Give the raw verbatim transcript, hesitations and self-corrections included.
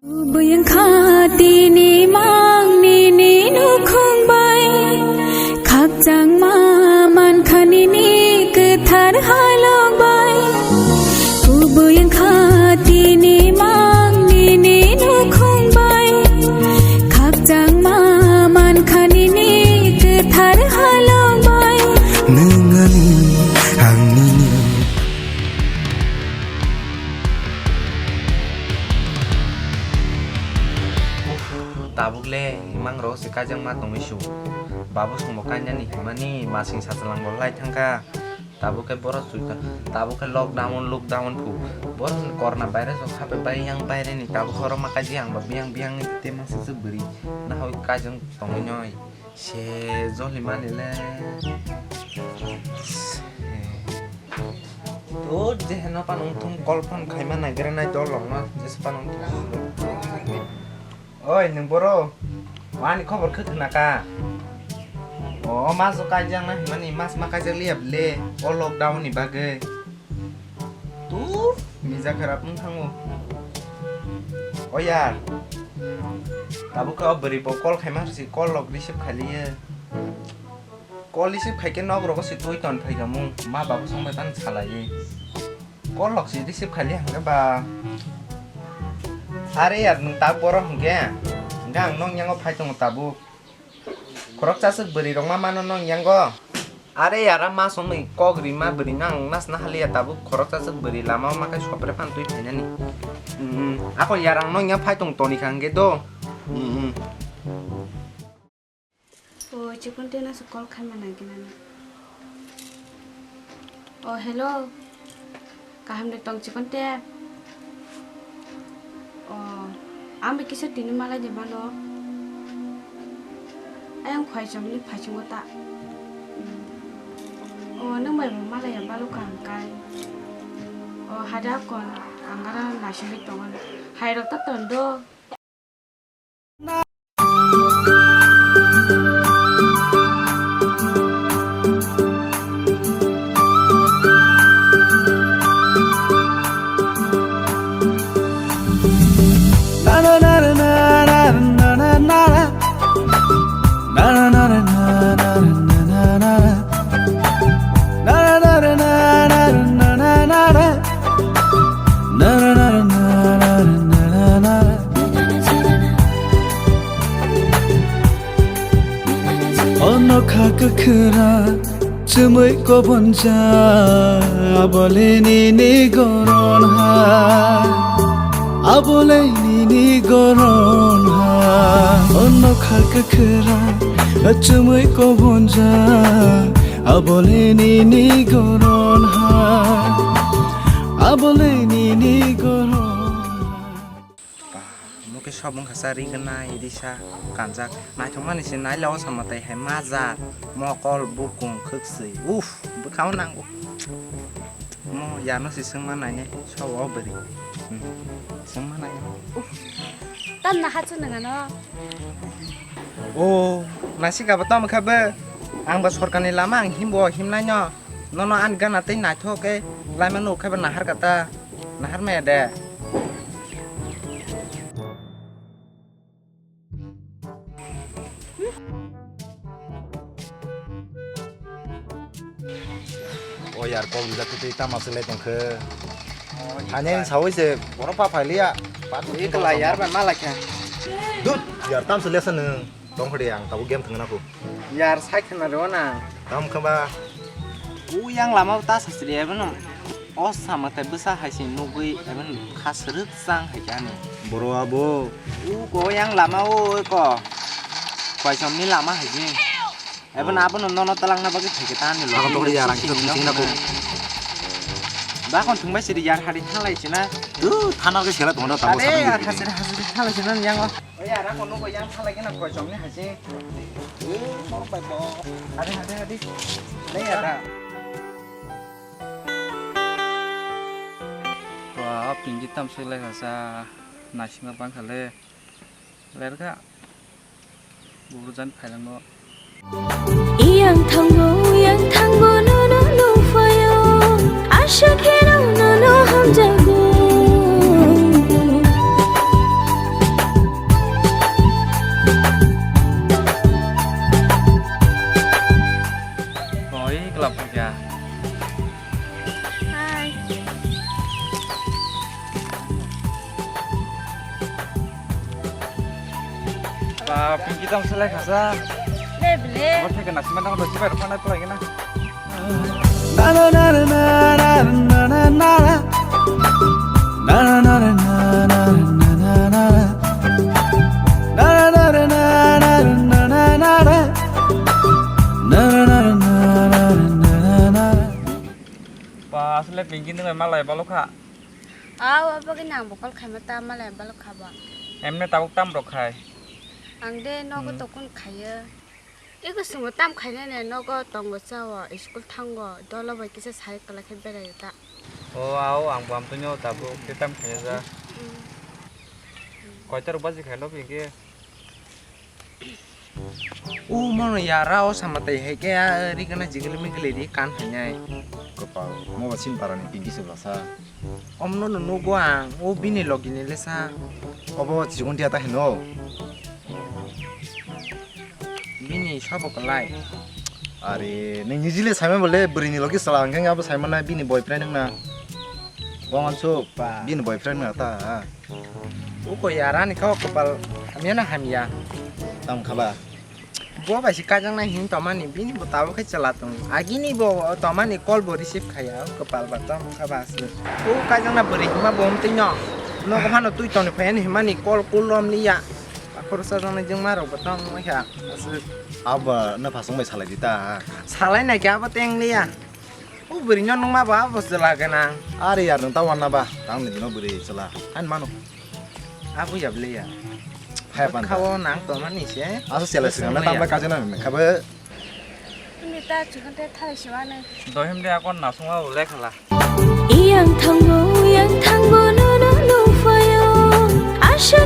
Kubui wngkha tini mang nini nukhung bai, khakchangma mankha nini kwthar halok bai. Kubui wngkha tini mang nini nukhung bai, khakchangma mankha nini kwthar halok bai. Nwng ani, ang nini. Tabuk le himang rok se kaijakma tongwi su. Babu songbo kainani himani masing sachalang bo lai thangkha. Tabuk khe borok chuita. Tabuk khe lockdown, lockdown phu. Borok ni corona virus rok hape bai yang baireni tabuk horo ma kaijak ang ba biyang biyang ni te masa se bwrwi. Nahoi kaijak tongwi noi. Se joli mani le. Se. O je heno panung thung call phone khaima naigra nai dol rok no. Jesa panung thung. Oi, nwng boro? Wani khobor khe khna ka? O, mas o kaijak na hwnmani, mas ma kaijak liya ble, o lockdown ni bagwi. Tur, mija kharap wng thango. O yar, tabuk khe o bwrwi bo call khaima si call rok receive khailiya. Call receive khaikhe nok rogo se twi ton phaikha mung, ma babu songbai tang salaiwi. Call rok se receive khaili hwnkhe ba. Are yar nwng tabuk boro hwnkhe, hwnkhe ang nok yango phai tongo tabuk. Khoroksa swk bwrwi rok ma mano nok yango. Are yar a ma songni kok rima bwrwi no ang nas na haliya tabuk khoroksa swk bwrwi lama o ma khai sopre phan twi phainani. Mm, mm. Ako yar ang nok yang phai tong toni kha hwnkhe do. Mm, mm. O, chikon te no se call khaima nangkhe nani. O, hello. Kaham de tong chikon te? O, ang bai kisa tini malai de mano. Ayang khwai chomni phaichungo ta. O, nwng bai bo malai ya balu kaham kai. O, hada kon angara naisingwi tongo. Hai rok ta ton do. Ono kha kwkhwrang chumui kobonja, abole nini goron ha, abole nini goron ha. Ono kha kwkhwrang chumui kobonja, abole nini goron ha, abole nini goron ha. Ba, omo khe sob wngkha sa ri gwnai risa kanjak. Naithokmani se naila o sama tei hai majak, mokol, bukung, khwkswi. Uff, bwkhao nango. Omo yano se swngma nainai, sobo o bwrwi. Hmm, swngma nainai. Uff, tamna hachu nangano. O, naisik abo tamo kha bo. Ang ba sorkarni lama ang himbo himnaino. Nono ani gana tei naithok khe laima nuk khe bo nahar kha ta. Nahar maya de. O yar, kok rijak twi tama swlai tong khe. Thani sawi se borok pa phai liya. Patu ikla yar ba malai kha. Dut, yar tam swlai sa nwng. Tong khodi ang tabuk game thwngna kho. Yar sai khna rw na. Tam kha ba. U yang lama ta sasri abo no. O sama tai bwsa hai se nugwi abo no kha swrwk chang hai khe ani. Boro abo. U go yang lama o ko. Koisom ni lama hai je. Abo no abo no nono talang na bagwi thai khe ta ani lo. Ang tong yar ang sini sini na kho. Ba kon thung bai siri yar hari thalai sina. Tu thana ke sela tong da tabuk. Are yar hasiri hasiri thalai sina yang o. Oya, ara kono ko yang phalai kena koi chong ni haji. Eh, mor bai bo. Hadi, hadi, hadi. Le ya da. Wah, pinggi tam sui lai kasa. Naisingma bang khale. Ler ka. Buru jan phailang no. Yang thango, yang thango, nono nukphaio. Asha khe nono hamjago. Ba, Pinky tamo selai khasa. Le bile. Bo theke nasi mantang dosi bai rokna pulai gina. Ba, asle Pinky nung malai balokha. Aw, abo gini ang bokol khaima ta malai balokha ba. Emne tabuk tam rok khai. Ang de nogo Hmm. tokun khaiyo. Ego sungo tam khainai ne nogo tongo chao, school thango, dolo bai kisa sai kwlai khe berai ta. O, ao, ang bo amtwino tabuk te tam khainai ja. Hmm. Koita rok baji khaino Pinky? O mono yara o sama tei hai khe a ri kana jigili migili ri kan hai nai. Kopal, mo ba sin parani Pinky se bwlasa. Omno no nugo ang, o bini logi ni lesa. Obo chikon dia ta hino. Bini sabo kwlai. Are, nini jile saimai bole bwrwi ni logi sala hwnkhe abo saimana bini boyfriend wngna. Bo mansuk, pa. Bini boyfriend wngna ta. Uko ya rani kau kopal hamya na hamya. Tam khaba. Bo bai si kajang na hin tomani bini bo tabo khe chela tong. Agini bo tomani call bo receive khaya kopal ba tom khaba se. O kajang na bwrwi hima bo hum twi no. No ko hano twi toni phai ani himani call call rom liya. Akhoro sajang na jeng ma rok bo tong ma kha. Abo na phasong bai salai di ta. Salai na kya bo teng liya. O bwrwi no nungma ba bo jwla gwnang. Are yar nwng ta wanna ba, tang ni dino bwrwi chwla. Hain mano. Abo ya ble ya. Hai pan. Khawo nang to mani se. Asa sela sila na tang ba kajana me khabe. Ini ta chukhan te thai siwani. Dohim de akon nasung wa ule khala. Iyang thango, iyang thango, no, no, no, fayo. Asha